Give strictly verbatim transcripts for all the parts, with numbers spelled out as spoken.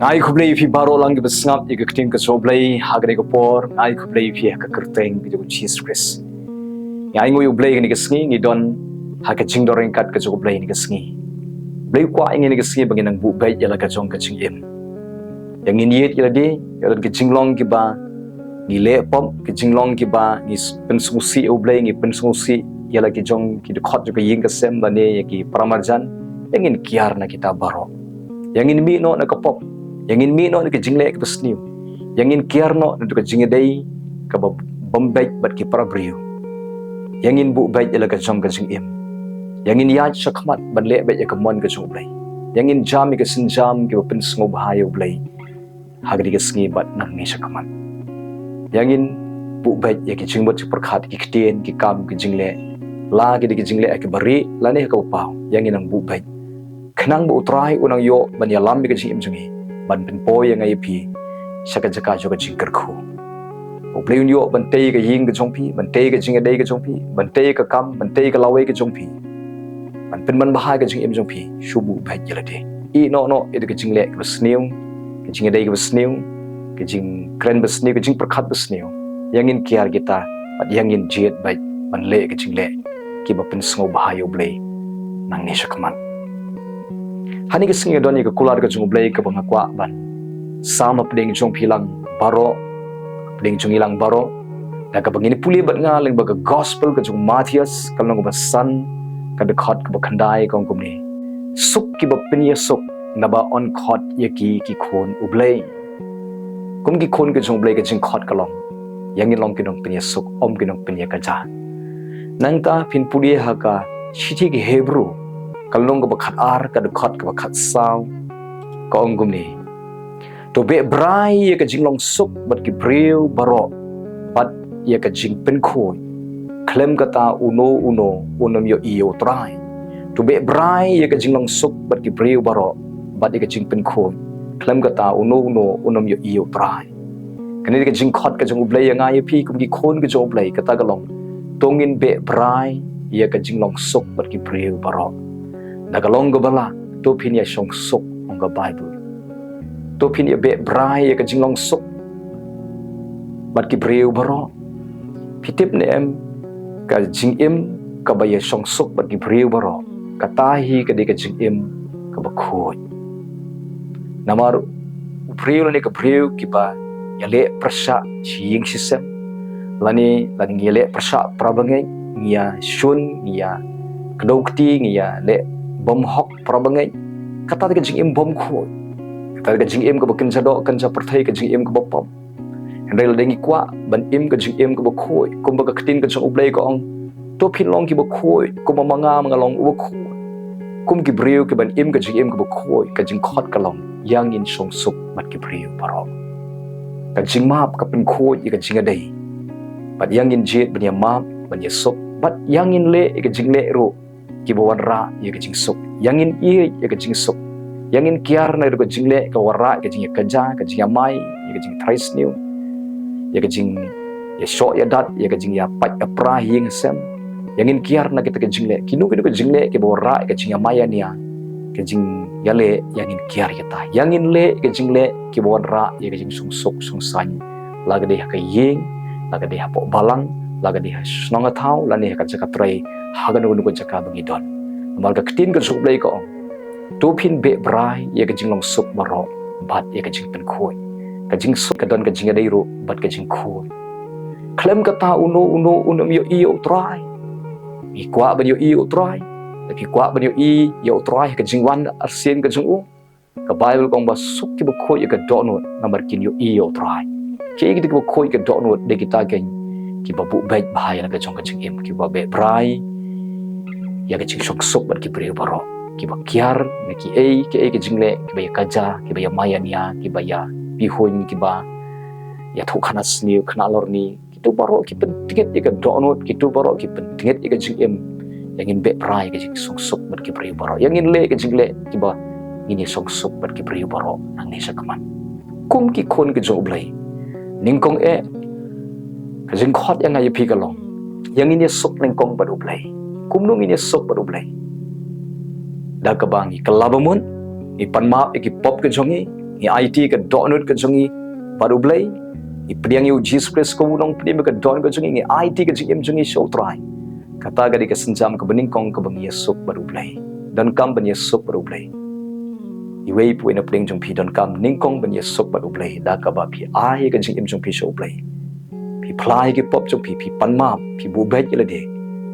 Nga ai khublei ïa phi baroh lang kiba sngap ïa ka ktien ka jong U Blei ha kane ka por. Nga ai khublei ïa phi ha ka kyrteng ka jong U Jisu Khrist. Nga ai nguh ïa U Blei kane ka sngi ngi don ha ka jingdon ryngkat ka jong U Blei kane ka sngi. U Blei u kwah ïa ngi kane ka sngi ba ngin nang buh beit ïa la ka jong ka jingim. Ïa ngin ïeit ïa lade, ïa la ka jinglong kiba ngi leh pop, ka jinglong kiba ngi s-, pynsngewsih ïa U Blei, ngi pynsngewsih ïa la ki jong ki dkhot jong ka ïing ka sem lane ïa ki paramarjan. Ïa ngin kiar na kita baroh. Ïa ngin mih noh na ka pop. Ïa ngin mih noh na ka jingleh kaba sniew. Ïa ngin kiar noh na ka jingïadei kaba bym beit bad ki para briew. Ïa ngin buh beit ïa la ka jong ka jingim. Ïa ngin ïaid shakhmat ban leh beit ïa ka mon ka jong U Blei. Ïa ngin jam ïa ka sienjam kiba pynsngewbha ïa U Blei ha kane ka sngi bad nangne shakhmat. Ïa ngin buh beit ïa ki jingmut jingpyrkhat, ki ktien, ki kam, ki jingleh, la ki dei ki jingleh ha kaba rieh lane ha kaba paw. Ïa ngin nang buh beit khnang ba U Trai un nang ïoh ban ïalam ïa ka jingim jong ngi, ban pynpoi ïa nga ïa phi sha ka jaka jong ka jingkyrkhu. U Blei un ïoh ban tei ka ïing ka jong phi, ban tei ka jingïadei ka jong phi, ban tei ka kam, ban tei ka lawei ka jong phi, ban pynman bha ïa ka jingim jong phi. Shu buh beit ïa lade. Ïeh noh noh ïa ka jingleh kaba sniew, ka jingïadei kaba sniew, ka jingkren ba sniew, ka jingpyrkhat ba sniew. Ïa ngin kiar kita bad ïa ngin jied beit ban leh ka jingleh kiba pynsngewbha ïa U Blei nangne shakhmat. Hangne ka sngi nga don ïa ka kular ka jong U Blei kaba nga kwah ban sam hapdeng jong phi lang baroh, hapdeng jong ngi lang baroh, da kaba ngin pule bad nga lyngba ka gospel ka jong u Mathaios, ka lynnong kaba san, ka dkhot kaba khyndai, ka ong kumne: Suk kiba pynïasuk, naba yn khot ïa ki ki khun U Blei. Kum ki khun ki jong U Blei ka jingkhot ka long, ïa ngin long ki nongpynïasuk, ym ki nongpynïakajia. Nangta phin pule ha ka shithi ki Hebru, ka lynnong kaba khatar, ka dkhot kaba khatsaw, ka ong kumne: To beh brai ïa ka jinglong suk bad ki briew baroh, bad ïa ka jingpynkhuid. Khlem kata uno uno un ym ïohi ïa U Trai. To beh brai ïa ka jinglong suk bad ki briew baroh, bad ïa ka jingpynkhuid. Khlem kata uno uno un ym ïohi ïa U Trai. Kane ka jingkhot ka jong U Blei ïa nga ïa phi kum ki khun ki jong U Blei, kata ka long: To ngin beh brai ïa ka jinglong suk bad ki briew baroh. Da ka long kaba lah, to phin ïashong suk, ong ka Baibl. To phin ïa beh brai ïa ka jinglong suk bad ki briew baroh. Phi tip ne em, ka jingim kaba ïashong suk bad ki briew baroh, kata hi ka dei ka jingim kaba khuid. Namar u briew lane ka briew kiba ïaleh pyrshah shi ïing shi sem, lane, lane ngi ïaleh pyrshah para bangeit, ngi ïashun, ngi ïa kdew kti, ngi ïaleh bymhok para bangeit, kata dei ka jingim bymkhuid. Kata dei ka jingim kaba kynja doh kynja pyrthei, ka jingim kaba pop. Hynrei lada ngi kwah ban im ka jingim kaba khuid, kumba ka ktien ka jong U Blei ka ong: To phin long kiba khuid, kumba ma nga, ma nga long uba khuid. Kum ki briew kiban im ka jingim kaba khuid, ka jingkhot ka long, ïa ngin shong suk bad ki briew baroh. Ka jingmap ka pynkhuid ïa ka jingïadei. Bad ïa ngin jied ban ïa map, ban ïa suk, bad ïa ngin leh ïa ka jingleh ruh kiba wanrah ïa ka jingsuk. Ïa ngin ïeit ïa ka jingsuk. Ïa ngin kiar na ruh ka jingleh ka wanrah ïa ka jingïakajia, ka jingïamai, ïa ka jingtrai sniew, ïa ka jingïashoh ïadat, ïa ka jingïapait ïapra ha ïing ha sem. Ïa ngin kiar na kita ka jingleh. Kino kino ka jingleh kiba wanrah ïa ka jingïamai ïania, ka jingïaleh, ïa ngin kiar kita. Ïa ngin leh ïa ka jingleh kiba wanrah ïa ka jingshong suk shong saiñ. La ka dei ha ka ïing, la ka dei hapoh balang, la ka dei ha shnong ha thaw, lane ha ka jaka trei, ha kano kano ka jaka ba ngi don. Namar ka ktien ka jong U Blei ka ong: To phin beh brai ïa ka jinglong suk baroh bad ïa ka jingpynkhuid. Ka jingsuk ka don ka jingïadei ruh bad ka jingkhuid. Khlem kata uno uno un ym ïohi ïa U Trai. Phi kwah ban ïohi ïa U Trai? Lada phi kwah ban ïohi ïa U Trai ha ka jingwan arsien ka jong u, ka Baibl ka ong ba suk kiba khuid ïa ka dohnud, namar kin ïohi ïa U Trai. Kiei kita kiba khuid ïa ka dohnud? Dei kita keiñ kiba buh beit bha ïa la ka jong ka jingim, kiba beh brai ïa ka jingshong suk bad ki briew baroh, kiba kiar na kiei kiei ka jingleh kiba ïakajia, kiba ïamai ïania, kiba ïapihuiñ, kiba ïathuh khana sniew khana lorni. Kito baroh ki pyntngit ïa ka dohnud, kito baroh ki pyntngit ïa ka jingim. Ïa ngin beh brai ïa ka jingshong suk bad ki briew baroh. Ïa ngin leh ïa ka jingleh kiba ngin ïashong suk bad ki briew baroh nangne shakhmat. Kum ki khun ki jong U Blei, nyngkong eh ka jingkhot ïa nga ïa phi ka long, ïa ngin ïasuk nyngkong bad U Blei. Kumno ngin ïasuk bad U Blei? Da kaba ngi kylla bamut, ngi pan map ïa ki pop ki jong ngi, Ngi aiti ka dohnud ka jong ngi bad U Blei. Ngi pdiang ïa U Jisu Khrist kum u nongpynim ïa ka dohnud ka jong ngi, ngi aiti ka jingim jong ngi sha U Trai. Kata ka dei ka sienjam kaba nyngkong kaba ngi ïasuk bad U Blei. Donkam ban ïasuk bad U Blei. Iwei pa iwei na pdeng jong phi donkam nyngkong ban ïasuk bad U Blei da kaba phi ai ïa ka jingim jong phi sha U Blei. Phi phla ïa ki pop jong phi, phi pan map, phi buh beit ïa lade.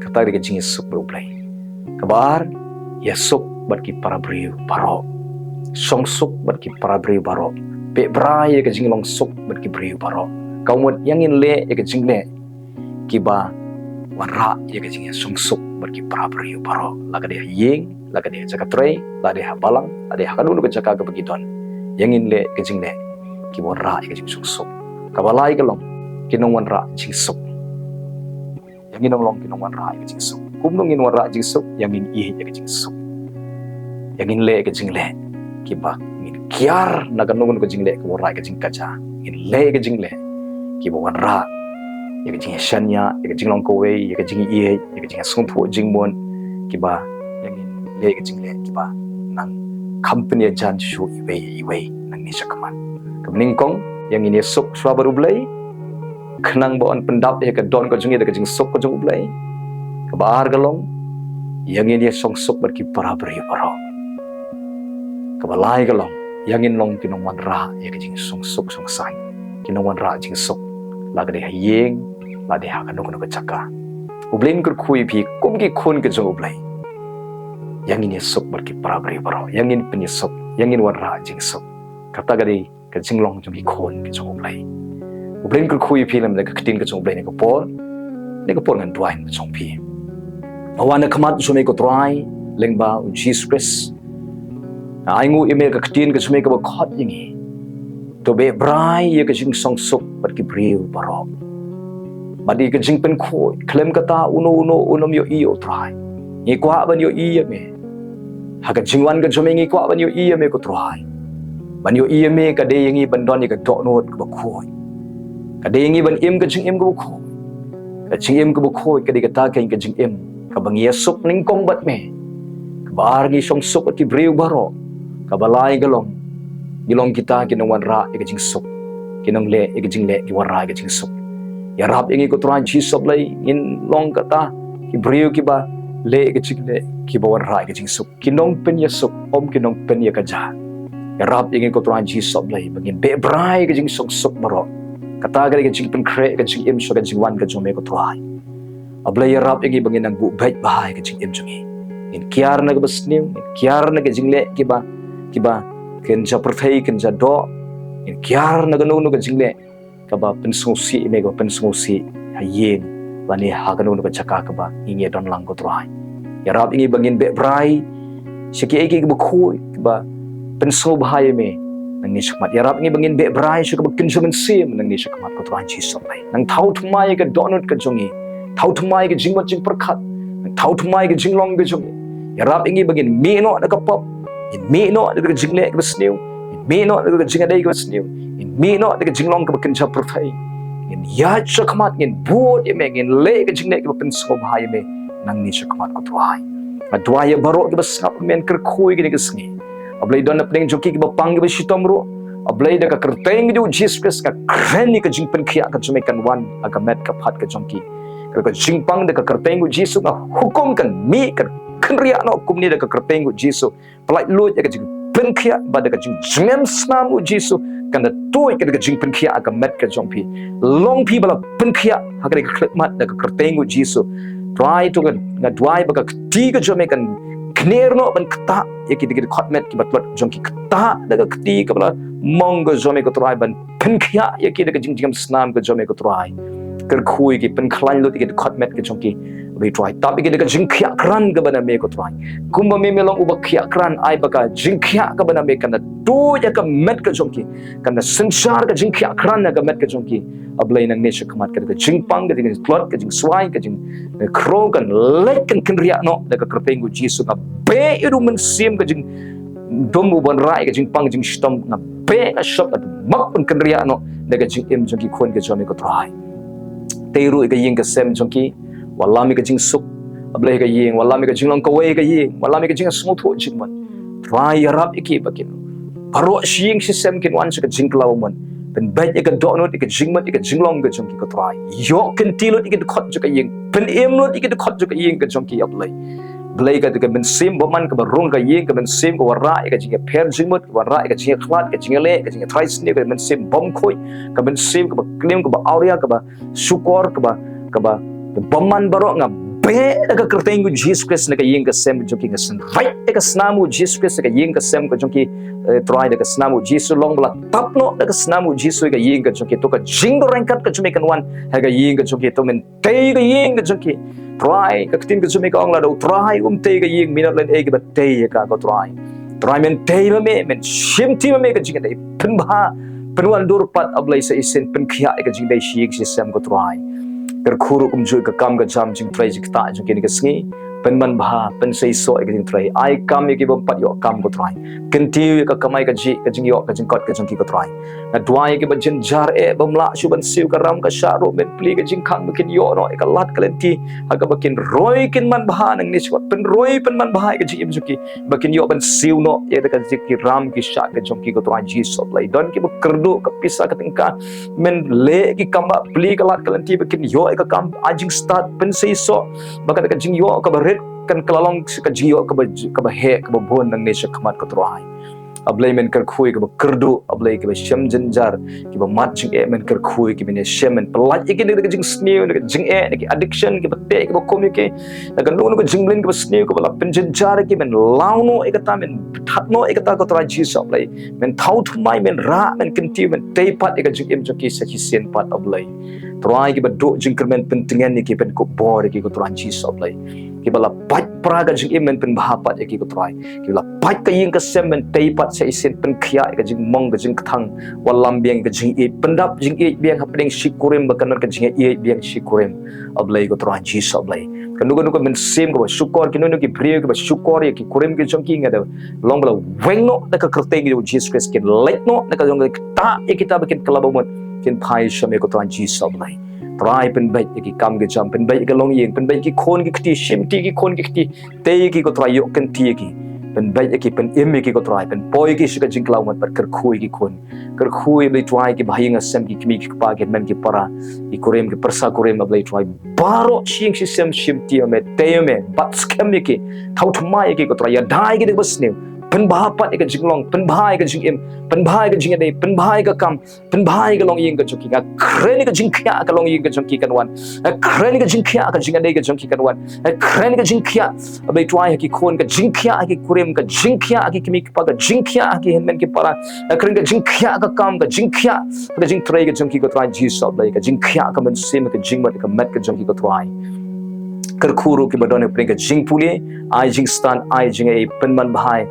Kata ka dei ka jingïasuk bad U Blei. Kaba ar, ïasuk bad ki para briew baroh. Shongsuk bad ki para briew baroh. Beh brai ïa ka jinglongsuk bad ki briew baroh. Ka mut ïa ngin leh ïa ka jingleh kiba wanrah ïa ka jingïashongsuk bad ki para briew baroh. La ka dei ha ïing, la ka dei ha jaka trei, la dei ha balang, la dei ha kano kano ka jaka kaba ngi don. Ïa ngin leh ïa ka jingleh kiba wanrah ïa ka jingshongsuk. Kaba lai ka long ki nongwanrah jingsuk. Ïa ngin ong long ki nongwanrah ïa ka jingsuk. Kumno ngin wanrah jingsuk? Ïa ngin ïeit ïa ka jingsuk. Ïa ngin leh ïa ka jingleh kiba ngin kiar na kano kano ka jingleh kaba wanrah ïa ka jingkajia. Ngin leh ïa ka jingleh kiba wanrah ïa ka jingïashaniah, ïa ka jinglong kawei, ïa ka jingïeit, ïa ka jingsngewthuh jingmut, kiba ïa ngin leh ïa ka jingleh kiba nang kham pynïajan shuh iwei ïa iwei nangne shakhmat. Kaba nyngkong, ïa ngin ïasuk shuwa bad U Blei. Khnang ba yn pyndap ïa ka dohnud ka jong ngi da ka jingsuk ka jong U Blei. Kaba ar ka long, ïa ngin ïashongsuk bad ki para briew baroh. Kaba lai ka long, ïa ngin long ki nongwanrah ïa ka jingshongsuk shongsaiñ. Ki nongwanrah jingsuk. La ka dei ha ïing, la dei ha kano kano ka jaka. U Blei un kyrkhu ïa phi kum ki khun ki jong U Blei. Ïa ngin ïasuk bad ki para briew baroh. Ïa ngin pynïasuk, ïa ngin wanrah jingsuk. Kata ka dei ka jinglong jong ki khun ki jong U Blei. U Blei un kyrkhu ïa phi lem da ka ktien ka jong U Blei ne ka por. Ne ka por ngan duwai na ka jong phi. Nga wan ha khmat jong me ko Trai, lyngba U Jisu Khrist. Nga ainguh ïa me ka ktien ka jong me kaba khot ïa ngi. To beh brai ïa ka jingshongsuk bad ki briew baroh. Bad ïa ka jingpynkhuid, khlem kata uno uno uno um ïohi ïa U Trai. Ngi kwah ban ïohi ïa me. Ha ka jingwan ka jong me ngi kwah ban ïohi ïa me ko Trai. Ban ïohi ïa me ka dei ïa ngi ban don ïa ka dohnud kaba khuid. Ka dei ïa ngi ban im ka jingim kaba khuid. Ka jingim kaba khuid ka dei kata ka jingim kaba ngi ïasuk nyngkong bad me. Kaba ar ngi shongsuk bad ki briew baroh. Kaba lai ka long ngi long kita ki nongwanrah ïa ka jingsuk. Ki nongleh ïa ka jingleh ki wanrah ïa ka jingsuk. Ïarap ïa ngi ko Trai Jisu Blei ngin long kata ki briew kiba leh ïa ka jingleh kiba wanrah ïa ka jingsuk. Ki nongpynïasuk, ym ki nongpynïakajia. Ïarap ïa ngi ko Trai Jisu Blei ba ngin beh brai ka jingshongsuk baroh. Kata ka dei ka jingpynkhreh ka jingim sha ka jingwan ka jong me ko Trai. A Blei ïarap ïa ngi ba ngin nang buh beit bha ïa ka jingim jong ngi. Ngin kiar na kaba sniew, ngin kiar na ka jingleh kiba, kiba kynja pyrthei kynja doh. Ngin kiar na kano kano ka jingleh kaba pynsngewsih ïa me, kaba pynsngewsih ha ïing lane ha kano kano ka jaka kaba ngi ïadon lang ko Trai. Ïarap ïa ngi ba ngin beh brai sha kiei kiei kiba khuid kiba pynsngewbha ïa me nangne shakhmat. Ïarap ïa ngi ba ngin beh brai sha kaba kynja mynsiem nangne shakhmat ko Trai Jisu Blei. Nang thaw thymmai ïa ka dohnud ka jong ngi. Thaw thymmai ïa ka jingmut jingpyrkhat. Nang thaw thymmai ïa ka jinglong ka jong ngi. Ïarap ïa ngi ba ngin mih noh na ka pop. Ngin mih noh na ka jingleh kaba sniew. Ngin mih noh na ka jingïadei kaba sniew. Ngin mih noh na ka jinglong kaba kynja pyrthei. Ngin ïaid shakhmat, ngin bud ïa me, ngin leh ka jingleh kaba pynsngewbha ïa me nangne shakhmat ko Trai. Nga duwai ïa baroh kiba sngap, men kyrkhu ïa kine ki sngi. A Blei don na pdeng jong ki kiba pang kiba shitom ruh. A Blei da ka kyrteng ka jong U Jisu Khrist nga kren ïa ka jingpynkhiah ka jong me kan wan ha ka met ka phad ka jong ki. Ka jingpang da ka kyrteng ka jong U Jisu nga hukum kan mih kan kynriah noh kumne da ka kyrteng ka jong U Jisu. Pyllait luid ïa ka jingpynkhiah bad da ka jingjngem snam u Jisu kan da tuid ka da ka jingpynkhiah ha ka met ka jong phi. Long phi ba la pynkhiah ha ka da ka khyllipmat da ka kyrteng u Jisu. Trai to nga duwai ba ka kti ka jong me kan kner noh ban ktah ïa ki da ki dkhot met kiba tlot jong ki, ktah da ka kti kaba la mong ka jong me ko Trai ban pynkhiah ïa ki da ka jingjngem snam ka jong me ko Trai. Kyrkhu ïa ki, pynkhlaiñ lut ïa ki dkhot met ka jong ki. Ba Trai tap ïa ki da ka jingkhiah krat kaba na me ko Trai. Kumba me me long uba khiah krat, ai ba ka jingkhiah kaba na me kan da tuid ïa ka met ka jong ki, kan da synshar ka jingkhiah krat ïa ka met ka jong ki. A Blei nangne shakhmat ka da ka jingpang, ka jingtlot, ka jingswai, ka jingkhraw kan leit kan kynriah noh da ka kyrteng u Jisu. Nga beh ïa u mynsiem ka jing dum u ban rai ka jingpang jingshitom, nga beh nga shop, nga dum mak ban kynriah noh da ka jingim jong ki khun ka jong me ko Trai. Tei ruh ïa ka ïing ka sem jong ki, wallam ïa ka jingsuk, A Blei, ka ïing, wallam ïa ka jinglong kawei ka ïing, wallam ïa ka jingsngewthuh jingmut. Trai ïarap ïa ki ba kin baroh shi ïing shi sem kin wan sha ka jingkylla bamut. Pynbeit ïa ka dohnud, ïa ka jingmut, ïa ka jinglong ka jong ki, ko Trai. Ïoh kynti lut ïa ki dkhot jong ka ïing, pynim lut ïa ki dkhot jong ka ïing ka jong ki, ïa Blei. Blei, ka, ka mynsiem bymman kaba rung ka ïing, ka mynsiem ka wanrah ïa ka jingïapher jingmut, ka wanrah ïa ka jingïakhlad, ka jingïaleh, ka jingïatrai sniew, ka mynsiem bymkhuid, ka mynsiem kaba klim, kaba awria, kaba shukor, kaba, kaba bymman baroh, nga beh da ka kyrteng u Jisu Khrist na ka ïing ka sem ka jong ki. Nga sngewbha da ka snam u Jisu Khrist na ka ïing ka sem ka jong ki, eh, Trai, da ka snam u Jisu. Long ba la tap noh da ka snam u Jisu ïa ka ïing ka jong ki. To ka jingdon ryngkat ka jong me kan wan ha ka ïing ka jong ki. To men tei ka ïing ka jong ki. Trai, ka ktien ka jong me ka ong, lada u Trai um tei ka ïing, minot lane ei kiba tei ïa ka, ko Trai. Trai, men tei ma me, men shimti ma me ka jingïadei. Pynbha, pynwandur pat, A Blei, sa shisien pynkhiah ïa ka jingïadei shi ïing shi sem, ko Trai. Kyrkhu ruh kumjuh ïa ka kam ka jam, jingtrei jingktah jong kine ki sngi. Pynmanbha, pynseisoh ïa ka jingtrei. Ai kam ïa ki bym pat ïoh kam, ko Trai. Kyntiew ïa ka kamai kajih, ka jingïoh ka jingkot ka jong ki, ko Trai. Nga duwai ïa kiba jynjar eh, bym lah shuh ban siew ka ram ka shah ruh, men plie ka jingkhang ba kin ïoh noh ïa ka lad ka lynti ha kaba kin roi kin manbha nangne shakhmat. Pynroi pynmanbha ïa ka jingim jong ki ba kin ïoh ban siew noh ïa ka jingki ram ki shah ka jong ki, ko Trai Jisu, A Blei. Don kiba kyrduh ka pisa ka tyngka, men leh ki kam ba plie ka lad ka lynti ba kin ïoh ïa ka kam. Ai jingstad, pynseisoh ba kata ka jingïoh kaba rit kan kylla long ka jingïoh kaba, kaba heh, kaba bun nangne shakhmat, ko Trai. A Blei, men kyrkhu ïa kiba kyrduh, A Blei, kiba shem jynjar, kiba mad jingeh, men kyrkhu ïa ki, men ïashem, men pyllait ïa ki na ka jingsniew, na ka jingeh, na ki addiction, kiba teh, kiba kum ïa ki. Na kano kano ka jingbylli kaba sniew kaba la pynjynjar ïa ki, men law noh ïa kata, men that noh ïa kata, ko Trai Jisu, A Blei. Men thaw thymmai, men rah, men kyntiew, men tei pat ïa ka jingim jong ki sa shisien pat, A Blei. Trai, kiba duh jingkyrmen, pyntngen ïa ki, pynkup bor ïa ki, ko Trai Jisu, A Blei. Kiba la pait pra ka jingim, men pynbha pat ïa ki, ko Trai. Kiba la pait ka ïing ka sem, men tei pat sa shisien, pynkhiah ïa ka jingmong, ka jingkthang, wallam biang ka jingïeit, pyndap jingïeit biang hapdeng shi kurim, ba kan don ka jingïeit biang shi kurim, A Blei, ko Trai Jisu, A Blei. Kano kano ka mynsiem kaba shukor, kino kino ki briew kiba shukor ïa ki kurim ki jong ki, nga da long ba la weng noh da ka kyrteng jong u Jisu Khrist, kin leit noh da ka jong ka ktah ïa kita ba kin kylla bamut, kin phai sha me, ko Trai Jisu, A Blei. Trai, pynbeit ïa ki kam ki jam, pynbeit ïa ka longïing, pynbeit ïa ki khun ki kti, shimti ïa ki khun ki kti, tei ïa ki, ko Trai, ïoh kynti ïa ki, pynbeit ïa ki, pynim ïa ki, ko Trai, pynpoi ïa ki sha ka jingkylla bamut, bad kyrkhu ïa ki khun, kyrkhu ïa, Blei Trai, ki bahaïing hasem, ki kmie ki kpa, ki hynmen ki para, ki kurim ki pyrsa kurim, A Blei Trai, baroh shi ïing shi sem, shimti ma me, tei ma me, bat skhem ïa ki, thaw thymmai ïa ki, ko Trai, ïada ïa ki da kaba sniew, pynbha pat ïa ka jinglong, pynbha ïa ka jingim, pynbha ïa ka jingïadei, pynbha ïa ka kam, pynbha ïa ka longïing ka jong ki. Nga kren ïa ka jingkhiah ka longïing ka jong ki kan wan. Nga kren ïa ka jingkhiah ka jingïadei ka jong ki kan wan. Nga kren ïa ka jingkhiah, A Blei Trai, ha ki khun, ka jingkhiah ha ki kurim, ka jingkhiah ha ki kmie ki kpa, ka jingkhiah ha ki hynmen ki para. Nga kren ka jingkhiah ka kam, ka jingkhiah ka jingtrei ka jong ki, ko Trai Jisu, A Blei, ka jingkhiah ka mynsiem, ka jingmut ka met ka jong ki, ko Trai. Kyrkhu ruh kiba don hapdeng ka jingpule, ai jingstad, ai jingaiei, pynmanbha,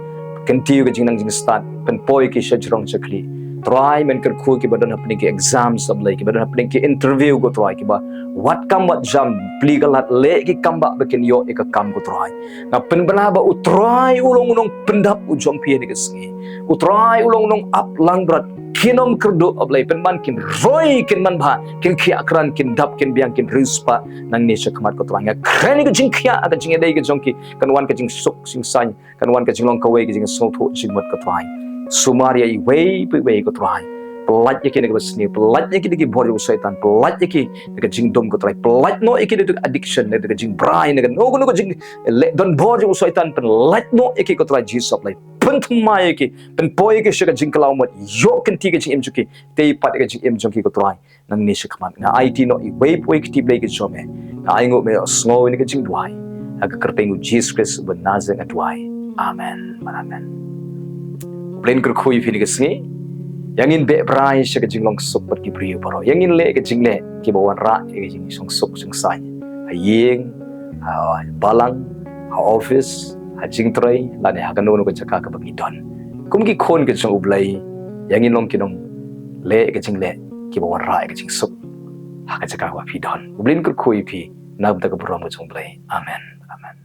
kyntiew ka jingnang jingstad, pynpoi ki sha jrong sha khlieh. Trai, men kyrkhu kiba don hapdeng ki exams, A Blei, kiba don hapdeng ki interview, ko Trai, kiba wad kam wad jam, plie ka lad, leh ki kam ba, ba kin ïoh ïa ka kam, ko Trai. Nga pynbna ba u Trai u long u nongpyndap u jong phi ha kane ka sngi. U Trai u long u nongap langbrot. Kin ym kyrduh, A Blei, pynban kin roi, kin manbha, kin khiah krat, kin dap, kin biang, kin riewspah nangne shakhmat, ko Trai. Nga kren ïa ka jingkhiah ka jingïadei ka jong ki, kan wan ka jingsuk jingsaiñ, kan wan ka jinglong kawei, ka jingsngewthuh jingmut, ko Trai. Sumar ïa iwei pa iwei, ko Trai. Pyllait ïa ki na kaba sniew, pyllait ïa ki na ki bor jong u Soitan, pyllait ïa ki na ka jingdum, ko Trai. Pyllait noh ïa ki na ka addiction, na ka jingbrai, na kano kano ka jing, leh donbor jong u Soitan, pyllait noh ïa ki, ko Trai Jisu, A Blei. Pynthymmai ïa ki, pynpoi ïa ki sha ka jingkylla bamut, ïoh kynti ka jingim jong ki, tei pat ïa ka jingim jong ki, ko Trai. Nangne shakhmat nga aiti noh iwei pa iwei ki kti Blei ki jong me. Nga ainguh, me ïohsngew ïa kane ka jingduwai ha ka kyrteng u Jisu Khrist uba Nasareth nga duwai. Amen. Amen. Blei un kyrkhu ïa phi ha kane ka sngi. Ïa ngin beh bha sha ka jinglong suk bad ki briew baroh. Ïa ngin leh ka jingleh kiba wanrah ïa ka jingsuk jingsaiñ. Ha ïing, ha balang, ha office, ha jingtrei, lane ha kano kano ka jaka kaba ngi don. Kum ki khun ka jong u Blei, ïa ngin long ki nongleh ka jingleh kiba wanrah ïa ka jingsuk ha ka jaka kaba phi don. U Blei un kyrkhu ïa phi na ka bynta ka burom ka jong u Blei. Amen. Amen.